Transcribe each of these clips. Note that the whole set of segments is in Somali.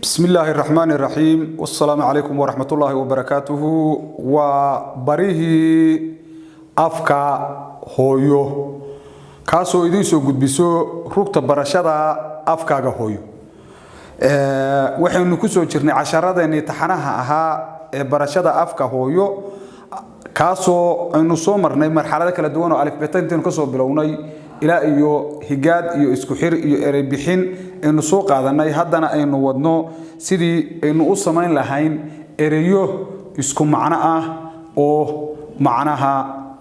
Bismi illaahi raxmaan iraxiim, wasalaamu calaykum waraxmatullaahi wabarakaatuhu. Waa barihii afka hooyo, kaasoo idiin soo gudbiso rugta barashada afkaaga hooyo. Waxaynu ku soo jirnay casharadeenii taxanaha ahaa ee barashada afka hooyo, kaasoo aynu soo marnay marxalado kala duwan oo alifbeta intaynu ka soo bilownay ilaa iyo higaad iyo isku xir iyo erey bixin aynu soo qaadanay. Haddana aynu wadno sidii aynu u samayn lahayn ereyo isku macno ah oo macnaha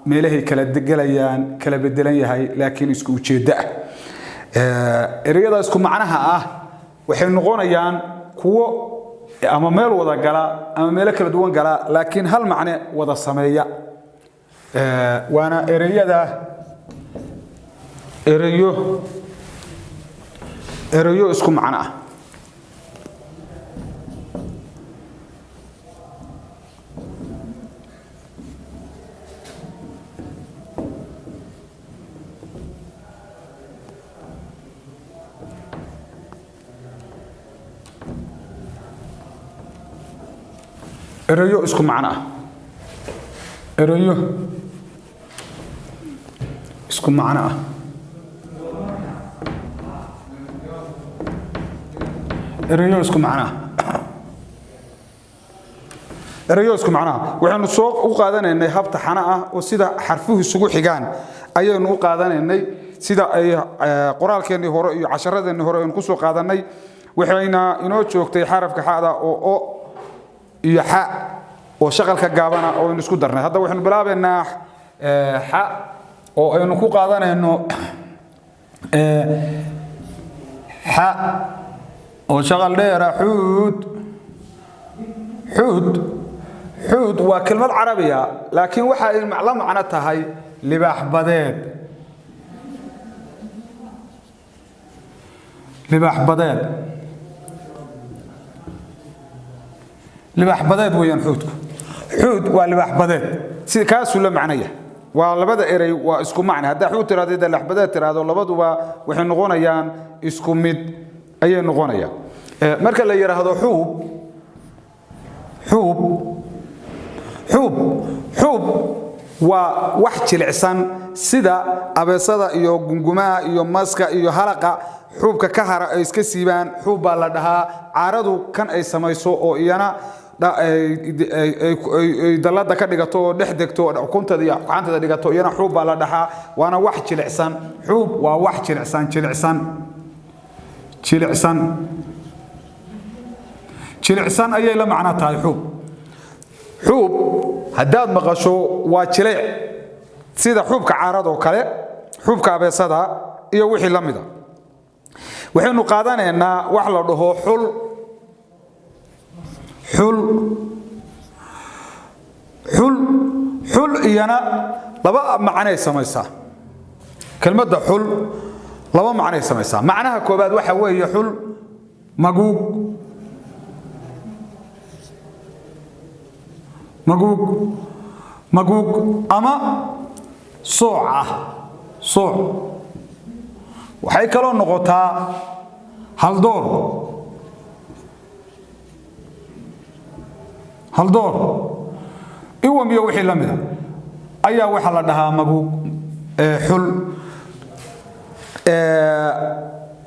meelahay kala gelayaan kala bedelan yahay, laakiin isku ujeeddo ah. Ereyada isku macnaha ah waxay noqonayaan kuwo ama meel wada gala ama meelo kala duwan gala, laakiin hal macne wada sameeya. Waana ereyada ereyo isku macno ah. Ereyo isku macno ah, ereyo isku macno ah, ereyo isku macno ah, ereyo isku macnaha. Waxaynu soo u qaadanaynay hab taxano ah oo sida xarfuhu isugu xigaan ayaynu u qaadanaynay, sida ay qoraalkeennii hore iyo casharadeenii hore aynu ku soo qaadanay. Waxayna inoo joogtay xarafka xada oo o iyo xa oo shaqalka gaabana oo aynu isku darnay. Hadda waxaynu bilaabaynaa xa oo aynu ku qaadanayno xa oo shaqal dheera. Xuud, xuud, xuud waa kelmad carabiya, laakiin waxa ay la macno tahay libaax badeed, libaax badeed, libaax badeed weeyaan xuudku. Xuud waa libaax badeed, sida kaasuu la macnaya. Waa labada erey waa isku macne. Haddaa xuud tiraahdo, haddaa libaax badeed tiraahdo, labaduba waxay noqonayaan isku mid ayay noqonayaan. Marka la yidhaahdo xuub, xuub, xuub, xuub waa wax jilicsan sida abeesada iyo gungumaha iyo maska iyo halaqa. Xuubka ka hara ay iska siibaan xuub baa la dhahaa. Caaradu kan ay samayso oo iyana ay dallada ka dhigato oo dhex degto oo ukunteeda iyo gacanteeda dhigato, iyana xuub baa la dhahaa. Waana wax jilicsan. Xuub waa wax jilicsan, jilicsan, jilicsan, jilicsan ayay la macno tahay xuub. Xuub haddaad maqasho waa jileec, sida xuubka caarada oo kale, xuubka abeesada iyo wixii la mida. Waxaynu qaadanaynaa wax la dhaho xul. Xul, xul, xul iyana laba macnay samaysaa. Kelmadda xul laba macnay samaysaa. Macnaha koobaad waxa weeye xul maguug, maguug, maguug ama sooc ah, sooc. Waxay kaloo noqotaa haldoor, haldoor, iwam iyo wixii la mida ayaa waxaa la dhahaa maguug. Xul,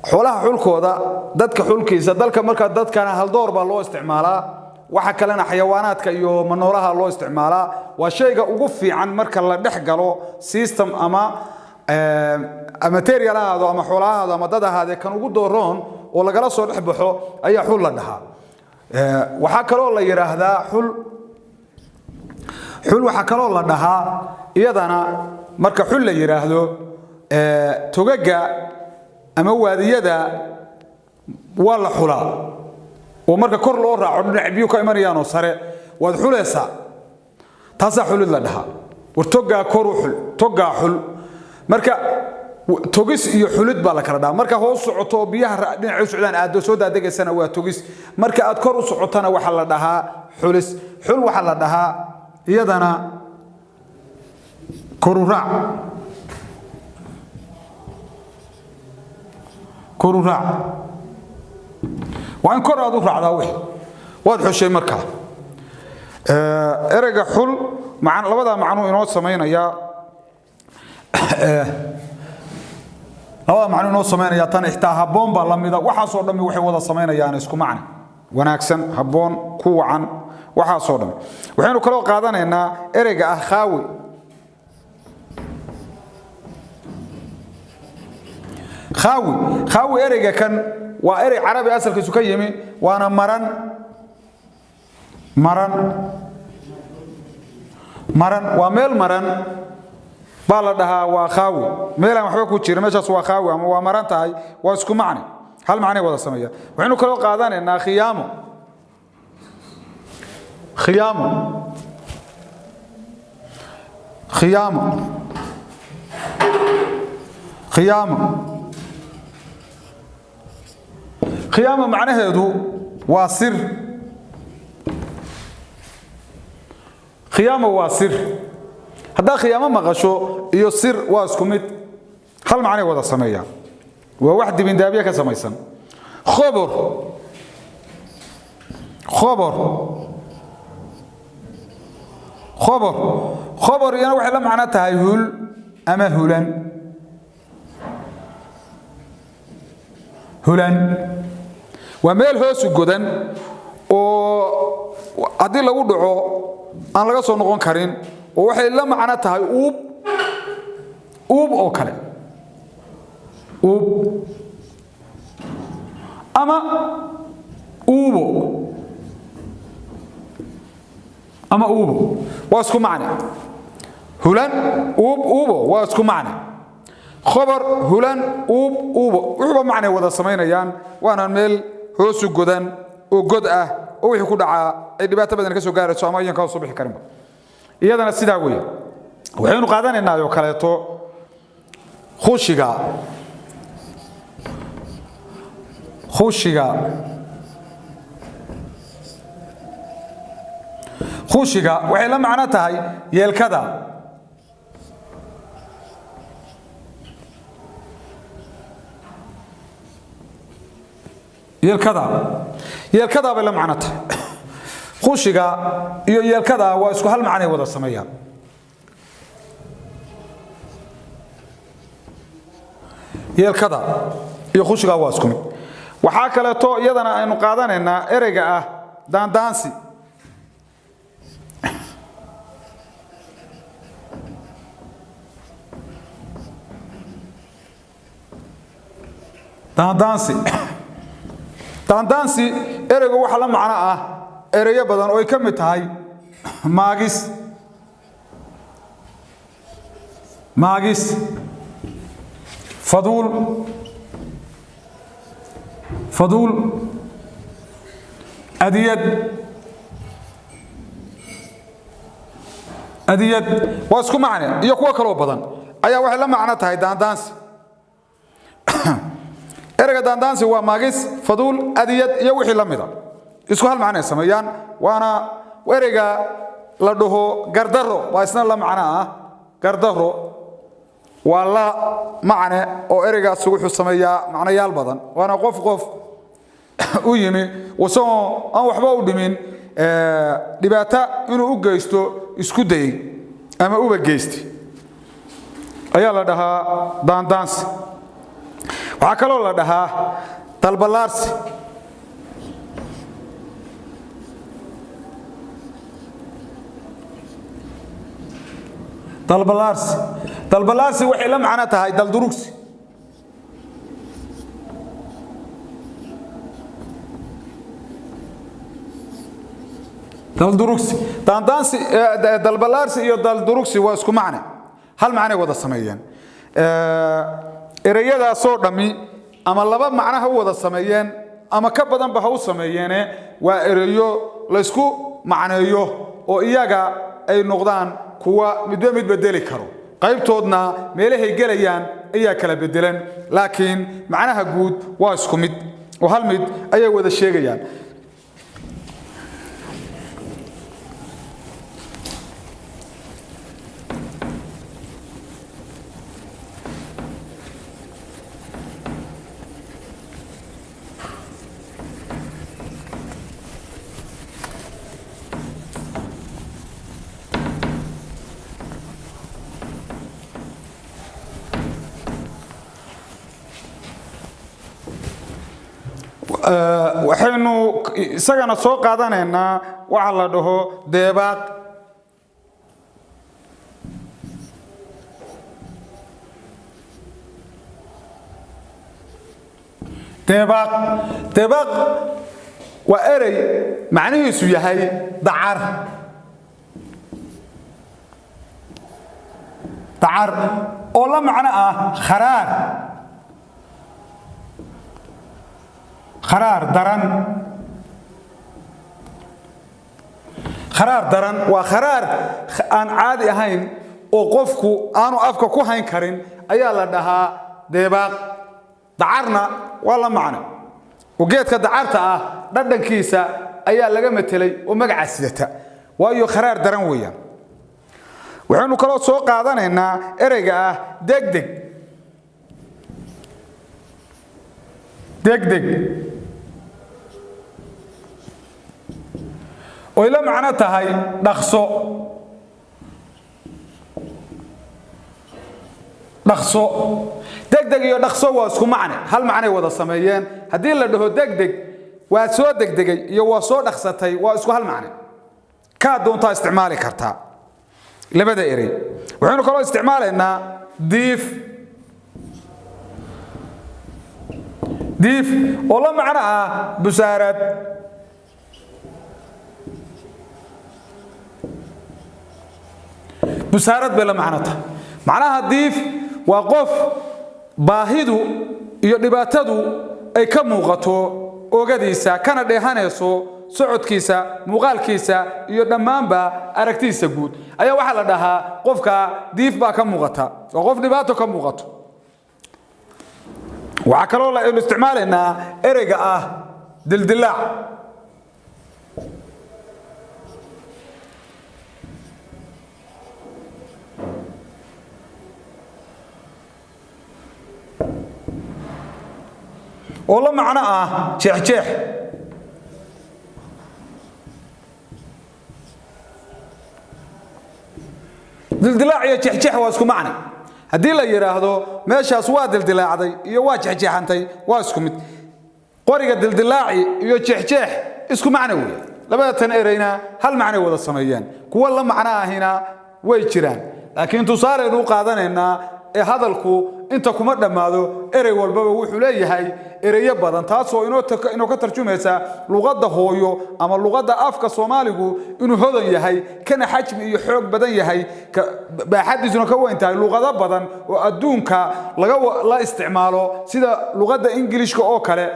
xoolaha xulkooda, dadka xulkiisa, dalka marka dadkana haldoor baa loo isticmaalaa. Waxa kalena xayawaanaadka iyo manoolaha loo isticmaalaa. Waa shayga ugu fiican marka la dhex galo system ama material ahaado ama xoolo ahaado ama dad ahaadee, kan ugu dooroon oo lagala soo dhex baxo ayaa xul la dhahaa. Waxaa kaloo la yidhaahdaa xul, xul waxaa kaloo la dhahaa iyadana. Marka xul la yidhaahdo, togaga ama waadiyada waa la xulaa, oo marka kor loo raaco dhinac biyu ka imanayaanoo sare waad xulaysaa, taasaa xulid la dhahaa. War togaa kor u xul, togaa xul. Marka togis iyo xulid baa la kala dhahaa. Marka hoos socoto oo biyaha dhinaca u socdaan aado soo daadegaysana waa togis, marka aad kor u socotana waxaa la dhahaa xulis. Xul waxaa la dhahaa iyadana koruraac, koruraac. Waa in kor aad u raacdaa wixii waad xushay. Markaa ereyga xul labadaa macnuu inoo samaynayaa, labada macno inoo samaynaya. Tan xitaa habboon baa la mida. Waxaasoo dhammi waxay wada samaynayaan isku macne wanaagsan, habboon, ku wacan, waxaasoo dhammi. Waxaynu kaloo qaadanaynaa ereyga ah khaawi. Khaawi, khaawi ereyga kan waa erey carabi asalkiisu ka yimi, waana maran, maran, maran. Waa meel maran baa la dhahaa, waa khaawi, meelaan waxba ku jirin, meeshaas waa khaawi ama waa maran tahay, waa isku macne, hal macnay wada sameeya. Waxaynu kaloo qaadanaynaa khiyaamo. Khiyaamo, khiyaamo, khiyaamo. Khiyaamo macnaheedu waa sir. Khiyaamo waa sir. Haddaa khiyaamo maqasho iyo sir waa isku mid, hal macnay wada sameeyaan, waa wax dibindaabye ka samaysan. Khobor, khobor, khobor, khobor iyana waxay la macno tahay hul ama hulan. Hulan waa meel hoosu godan oo haddii lagu dhaco aan laga soo noqon karin, oo waxay la macno tahay uub, uub oo kale, uub ama uubo, ama uubo waa isku macne. Hulan, uub, uubo waa isku macne. Khobor, hulan, uub, uubo, wuxuuba macnay wada samaynayaan, waana meel hoosu godan oo god ah oo wixii ku dhacaa ay dhibaato badan ka soo gaarayso ama ayan ka soo bixi karinba. Iyadana sidaa weeye. Waxaynu qaadanaynaa oo kaleeto khushiga. Khushiga, khushiga waxay la macno tahay yeelkada. Yeelkada, yeelkadaa bay la macno tahay. Khushiga iyo yeelkada waa isku hal macnay wada sameeyaan. Yeelkada iyo khushiga waa isku mid. Waxaa kaleeto iyadana aynu qaadanaynaa ereyga ah daandaansi. Daandaansi, daandaansi ereygu waxa la macno ah ereyo badan oo ay ka mid tahay maagis, maagis, faduul, faduul, adiyad, adiyad, waa isku macne, iyo kuwo kaloo badan ayaa waxay la macno tahay daandaansi. Ereyga daandaansi waa maagis, faduul, adiyad iyo wixii la mida, isku hal macno ay sameeyaan. Waana ereyga la dhaho gardaro, waa isna la macno ah. Gardaro waa la macne oo ereygaas wuxuu sameeyaa macnayaal badan, waana qof qof u yimi isagoo aan waxba u dhimin dhibaato inuu u geysto isku dayey ama uba geystay ayaa la dhahaa daandaansi. Waxaa kaloo la dhahaa dalballaarsi. Dalballaarsi, dalballaarsi waxay la macno tahay daldurugsi. Daldurugsi, daandaansi, dalballaarsi iyo daldurugsi waa isku macne, hal macnay wada sameeyeen. Ereyadaasoo dhammi ama laba macno ha u wada sameeyeen ama ka badanba ha u sameeyeene, waa ereyo laysku macneeyo oo iyaga ay noqdaan kuwa midba mid bedeli karo. Qaybtoodna meelahay gelayaan ayaa kala bedelan, laakiin macnaha guud waa isku mid oo hal mid ayay wada sheegayaan. Waxaynu isagana soo qaadanaynaa waxa la dhaho deebaaq. Deebaaq, deebaaq waa erey macnihiisu yahay dacar, dacar oo la macno ah kharaar, kharaar daran. Kharaar daran waa kharaar aan caadi ahayn oo qofku aanu afka ku hayn karin ayaa la dhahaa deebaaq. Dacarna waa la macno, oo geedka dacarta ah dhadhankiisa ayaa laga matelay oo magaca sidata, waayo kharaar daran weeyaan. Waxaynu kaloo soo qaadanaynaa ereyga ah degdeg. Degdeg oy la macno tahay dhaqso. Dhaqso, degdeg iyo dhaqso waa isku macne, hal macnay wada sameeyeen. Haddii la dhaho degdeg waa soo degdegay iyo waa soo dhaqsatay, waa isku hal macne, kaa doontaa isticmaali kartaa labada erey. Waxaynu kaloo isticmaalaynaa diif. Diif oo la macno ah busaarad. Busaarad bay la macno tahay. Macnaha diif waa qof baahidu iyo dhibaatadu ay ka muuqato oogadiisa, kana dheehanayso socodkiisa, muuqaalkiisa iyo dhammaanba aragtiisa guud, ayaa waxaa la dhahaa qofka diif baa ka muuqata, waa qof dhibaato ka muuqato. Waxaa kaloo aynu isticmaalaynaa ereyga ah dildilaac. Oo la macno ah jeexjeex. Dildilaac iyo jeexjeex waa isku macne. Haddii la yidhaahdo meeshaas waa dildilaacday iyo waa jeexjeexantay, waa isku mid. Qoriga dildilaaci iyo jeexjeex isku macno weeye. Labada tan ereyna hal macnay wada sameeyeen, kuwa la macno ahina way jiraan, laakiin tusaaleynu u qaadanaynaa ee hadalku inta kuma dhammaado. Erey walbaba wuxuu leeyahay ereyo badan, taasoo inoo ka tarjumaysa luqadda hooyo ama luqadda afka Soomaaligu inuu hodan yahay, kana xajmi iyo xoog badan yahay, baaxaddiisuna ka weyn tahay luqado badan oo adduunka laga la isticmaalo, sida luqadda Ingilishka oo kale.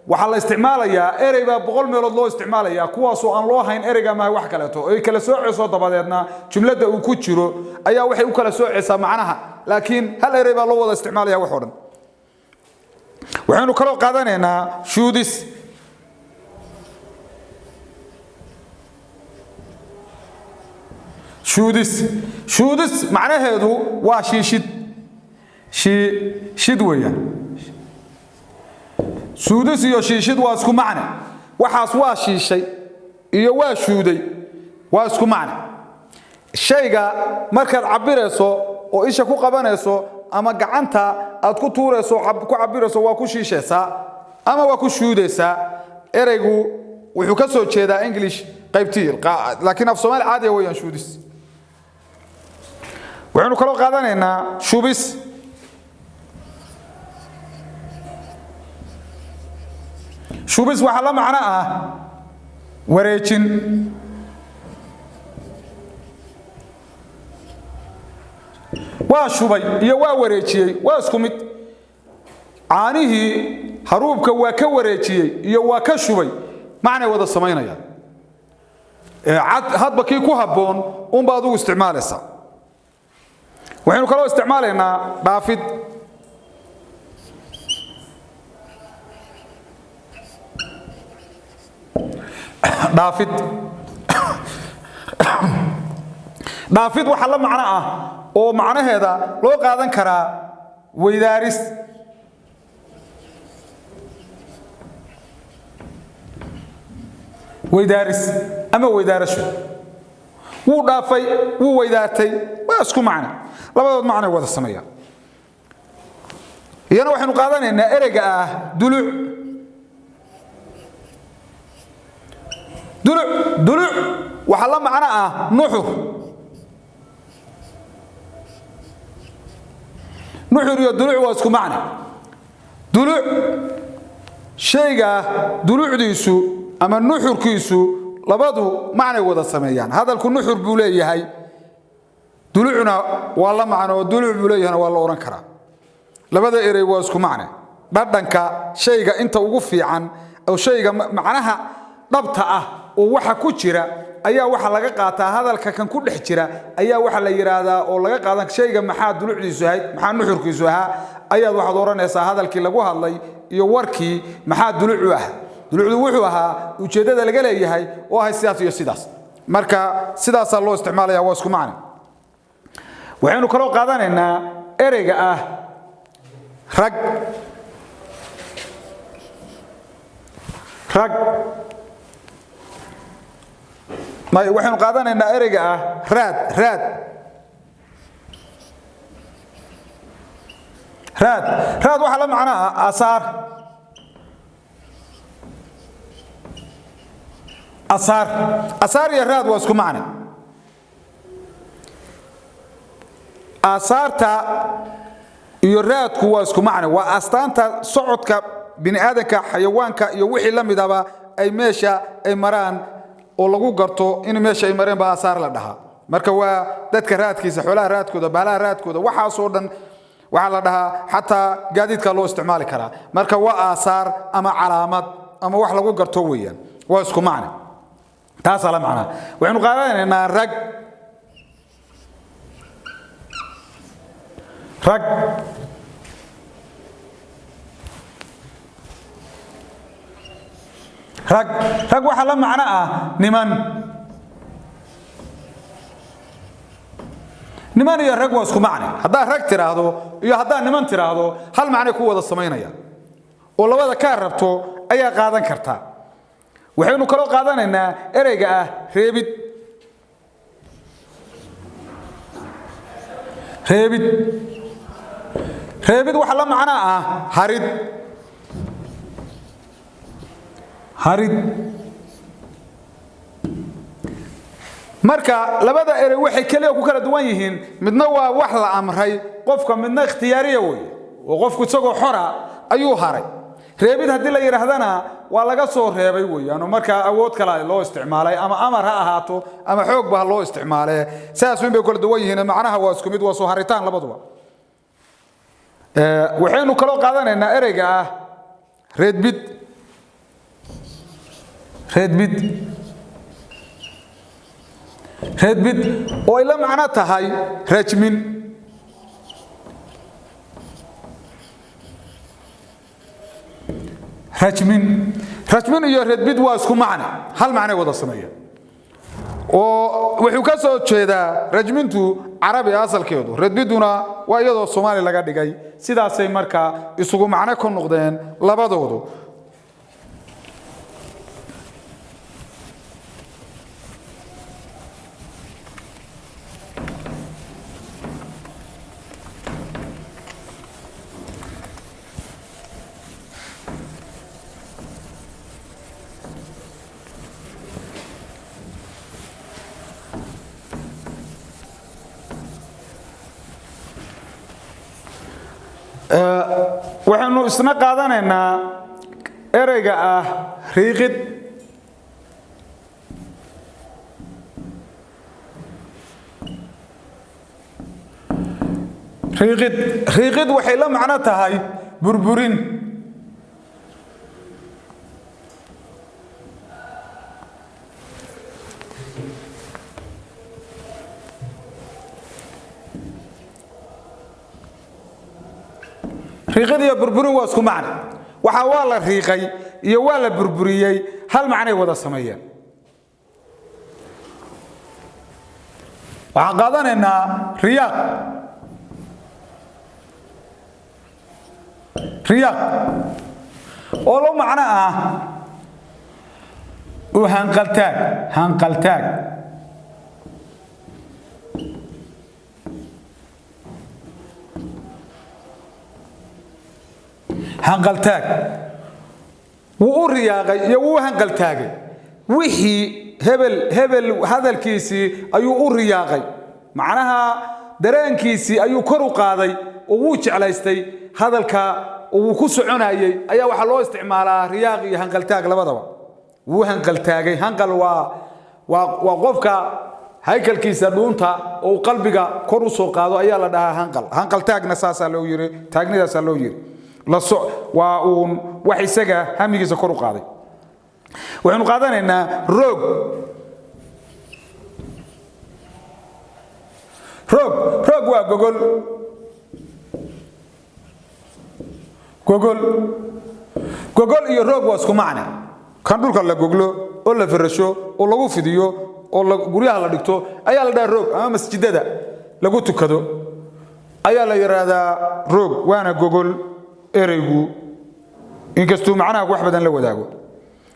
Waxaa la isticmaalayaa erey baa 100 meelood loo isticmaalayaa, kuwaasoo aan loo hayn ereyga maaha wax kaleeto ay kala soocayso. Dabadeedna jumladda uu ku jiro ayaa waxay u kala soocaysaa macnaha, laakiin hal erey baa loo wada isticmaalaya wax oo dhan. Waxaynu kaloo qaadanaynaa shuudis. Shuudis, shuudis macnaheedu waa shiishid, shiishid weeyaan. Suudis iyo shiishid waa isku macne. Waxaas waa shiishay iyo waa shuuday waa isku macne. Shayga markaad cabirayso oo isha ku qabanayso ama gacanta aad ku tuurayso, ku cabirayso, waa ku shiishaysaa ama waa ku shuudaysaa. Ereygu wuxuu ka soo jeedaa English qaybtii, laakiin af Soomaali caadiya weeyaan shuudis. Waxaynu kaloo qaadanaynaa shubis. Shubis waxaa la macno ah wareejin. Waa shubay iyo waa wareejiyey waa isku mid. Caanihii haruubka waa ka wareejiyey iyo waa ka shubay, macnay wada samaynayaan. Hadba kii ku habboon unba adugu isticmaalaysaa. Waxaynu kaloo isticmaalaynaa dhaafid. Dhaafid, dhaafid waxaa la macno ah oo macnaheeda loo qaadan karaa weydaaris. Weydaaris ama weydaarasho. Wuu dhaafay, wuu weydaartay, waa isku macne, labadood macnay wada sameeyaan. Iyana waxaynu qaadanaynaa ereyga ah duluc. Duluc, duluc waxaa la macno ah nuxur. Nuxur iyo duluc waa isku macne. Duluc, shayga dulucdiisu ama nuxurkiisu, labadu macnay wada sameeyaan. Hadalku nuxur buu leeyahay, dulucna waa la macno oo duluc buu leeyahayna waa la odhan karaa. Labada erey waa isku macne. Dhadhanka shayga inta ugu fiican oo shayga macnaha dhabta ah oo waxa ku jira ayaa waxa laga qaataa. Hadalka kan ku dhex jira ayaa waxa la yidhaahdaa oo laga qaadan shayga maxaa dulucdiisu ahayd, maxaa nuxurkiisu ahaa, ayaad waxaad odhanaysaa hadalkii lagu hadlay iyo warkii maxaa dulucu ah. Dulucdu wuxuu ahaa ujeeddada laga leeyahay oo ahay sidaas iyo sidaas. Marka sidaasaa loo isticmaalaya, waa isku macne. Waxaynu kaloo qaadanaynaa ereyga ah rag. Rag may, waxaynu qaadanaynaa ereyga ah raad. Raad, raad, raad waxaa la macno ah aasaar. Asaar, asaar iyo raad waa isku macne. Aasaarta iyo raadku waa isku macne. Waa astaanta socodka bini aadanka, xayawaanka iyo wixii la midaba ay meesha ay maraan oo lagu garto in meesha ay mareen baa aasaar la dhahaa. Marka waa dadka raadkiisa, xoolaha raadkooda, baalaha raadkooda, waxaasoo dhan waxaa la dhahaa, xataa gaadiidka loo isticmaali karaa. Marka waa aasaar ama calaamad ama wax lagu garto weeyaan, waa isku macne, taasaa la macnaa. Waxaynu qaadanaynaa rag. Rag, rag, rag waxaa la macno ah niman. Niman iyo rag waa isku macne. Haddaad rag tiraahdo iyo haddaad niman tiraahdo, hal macnay ku wada samaynaya oo labada kaa rabto ayaa qaadan kartaa. Waxaynu kaloo qaadanaynaa ereyga ah reebid. Reebid, reebid waxaa la macno ah harid. Harid. Marka labada erey waxay keliya ku kala duwan yihiin, midna waa wax la amray qofka, midna ikhtiyaariya wey oo qofku isagoo xora ayuu haray. Reebid haddii la yidhaahdana waa laga soo reebay weeyaan, oo markaa awood kale loo isticmaalay, ama amar ha ahaato ama xoogba ha loo isticmaalee. Saas un bay kala duwan yihiin, macnaha waa isku mid, waa soo haritaan labaduba. Waxaynu kaloo qaadanaynaa ereyga ah reedbid. Reedbid, reedbid oo ay la macno tahay rajmin. Rajmin, rajmin iyo reedbid waa isku macne, hal macnay wada sameeya, oo wuxuu ka soo jeedaa rajmintu carabi asalkeedu, reedbiduna waa iyadoo Soomaali laga dhigay. Sidaasay markaa isugu macno ku noqdeen labadoodu. Waxaynu isna qaadanaynaa ereyga ah riiqid. Riiqid, riiqid waxay la macno tahay burburin. Riiqid iyo burburin waa isku macne. Waxa waa la riiqay iyo waa la burburiyey, hal macnay wada sameeyeen. Waxaan qaadanaynaa riyaaq. Riyaaq oo lo macno ah u hanqaltaag. Hanqaltaag, hanqaltaag. Wuu u riyaaqay iyo wuu u hanqaltaagay. Wixii hebel hebel hadalkiisii ayuu u riyaaqay, macnaha dareenkiisii ayuu kor u qaaday oo wuu jeclaystay hadalka oo wuu ku soconayey, ayaa waxaa loo isticmaalaa riyaaq iyo hanqaltaag labadaba. Wuu hanqaltaagay. Hanqal waa qofka haykalkiisa dhuunta oo uu qalbiga kor u soo qaado ayaa la dhahaa hanqal. Hanqaltaagna saasaa loo yiri, taagnidaasaa loo yiri. La so waa uun wax isaga hamigiisa kor u qaaday. Waxaynu qaadanaynaa roog. Roog, roog waa gogol. Gogol, gogol iyo roog waa isku macne. Kan dhulka la goglo oo la farasho oo lagu fidiyo oo guryaha la dhigto ayaa la dhahaa roog, ama masjidada lagu tukado ayaa la yidhaahdaa roog, waana gogol ereygu, inkastuu macnaha wax badan la wadaago.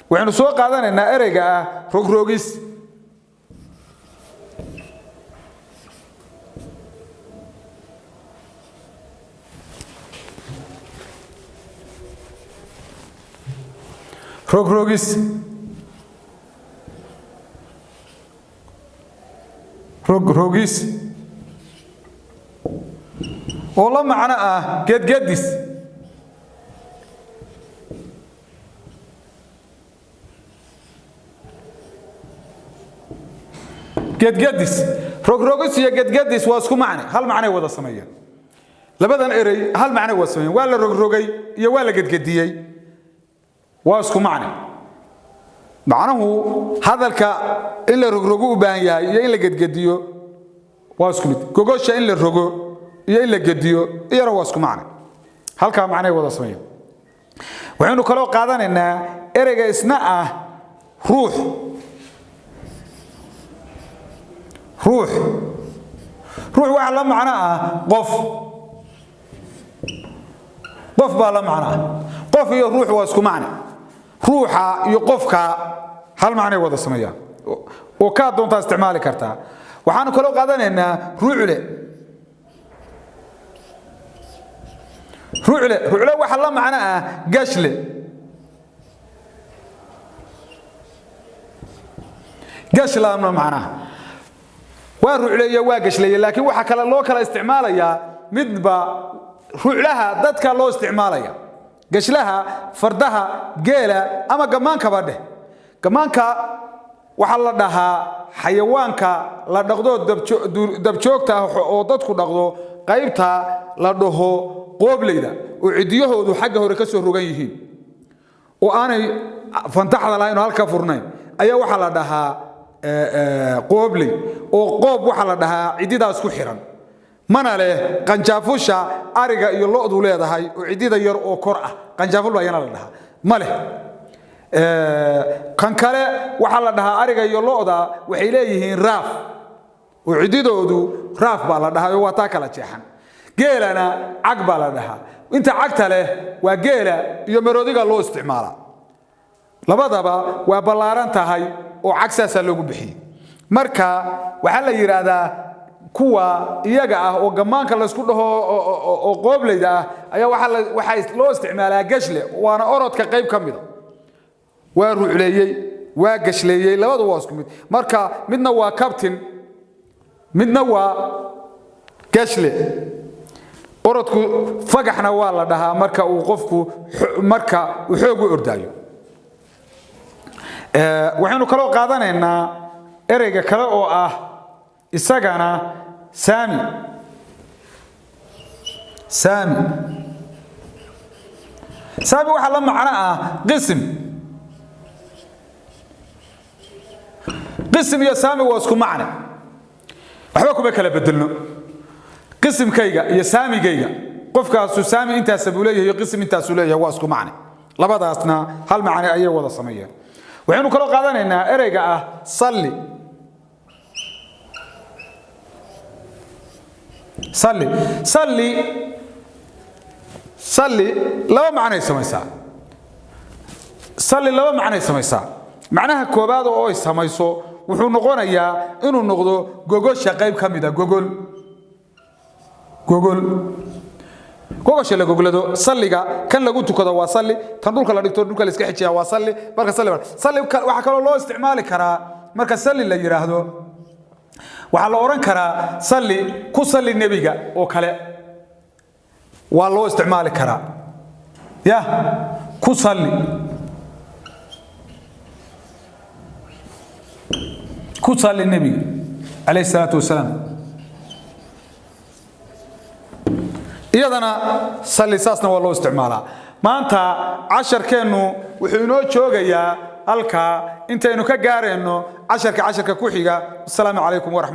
Waxaynu soo qaadanaynaa ereyga ah rogroogis. Rogroogis, rogroogis oo la macno ah gedgedis. Gedgedis, rogrogis iyo gedgedis waa isku macne, hal macnay wada sameeyeen labadan erey, hal macnay wada sameeyeen. Waa la rogrogay iyo waa la gedgediyey, waa isku macne. Macnuhu hadalka in la rogrogo u baahan yahay iyo in la gedgediyo waa isku mid. Gogosha in la rogo iyo in la gediyo iyana waa isku macne, halkaa macnay wada sameeyeen. Waxaynu kaloo qaadanaynaa ereyga isna ah ruux. Ruux, ruux waxaa la macno ah qof. Qof baa la macno ah. Qof iyo ruux waa isku macne. Ruuxa iyo qofka hal macnay wada sameeyaan oo kaa doontaa isticmaali kartaa. Waxaanu kaloo qaadanaynaa ruucle. Ruucle, ruucle waxaa la macno ah gashle. Gashlaamna macnaha waa rucleeye, waa gashleeye, laakiin waxaa kale loo kala isticmaalayaa midba. Ruclaha dadka loo isticmaalaya, gashlaha fardaha, geela ama gammaankaba dheh. Gammaanka waxaa la dhahaa xayawaanka la dhaqdo dabjoogta ah oo dadku dhaqdo, qaybta la dhaho qoobleyda oo cidiyahoodu xagga hore ka soo rogan yihiin oo aanay fantaxda lahayn oo halka furnayn ayaa waxaa la dhahaa qoobley. Oo qoob waxaa la dhahaa cididaas ku xiran, mana leh qanjaafusha ariga iyo lo'du leedahay oo cidida yar oo kor ah, qanjaaful baa iyana la dhahaa, ma leh. Kan kale waxaa la dhahaa ariga iyo lo'da waxay leeyihiin raaf oo cididoodu raaf baa la dhahaa oo waa taa kala jeexan. Geelana cag baa la dhahaa. Inta cagta leh waa geela iyo maroodiga loo isticmaalaa, labadaba waa ballaaran tahay oo cag saasaa loogu bixiyey. Marka waxaa la yidhaahdaa kuwa iyaga ah oo gammaanka laysku dhaho oo qoobleyda ah ayaa waxaa loo isticmaalaa gashle, waana orodka qayb ka mida. Waa rucleeyey, waa gashleeyey, labadu waa isku mid. Marka midna waa kabtin, midna waa gashle. Orodku fagaxna waa la dhahaa marka uu qofku marka uu xoog u ordaayo. Waxaynu kaloo qaadanaynaa ereyga kale oo ah isagana saami. Saami, saami waxaa la macno ah qism. Qism iyo saami waa isku macne, waxba kuma kala bedelno. Qismkayga iyo saamigayga, qofkaasu saami intaasa buu leeyahay iyo qism intaasuu leeyahay, waa isku macne. Labadaasna hal macne ayay wada sameeyeen. Waxaynu kaloo qaadanaynaa ereyga ah salli. Salli, salli, salli laba macnay samaysaa. Salli laba macnay samaysaa. Macnaha koobaad oo ay samayso wuxuu noqonayaa inuu noqdo gogosha qayb ka mida. Gogol, gogol. Gogosha la goglado, salliga kan lagu tukado waa salli. Tan dhulka la dhigto, dhulka la iska xijiyaa waa salli. Marka salli waxaa kaloo loo isticmaali karaa, marka salli la yidhaahdo, waxaa la odhan karaa salli, ku salli nebiga oo kale waa loo isticmaali karaa. Ya, ku salli, ku salli nebiga calayhi salaatu wasalaam. Iyadana salli saasna waa loo isticmaalaa. Maanta casharkeennu wuxuu inoo joogayaa halkaa intaynu ka gaarayno casharka ku xiga. Asalaamu calaykum waraxmat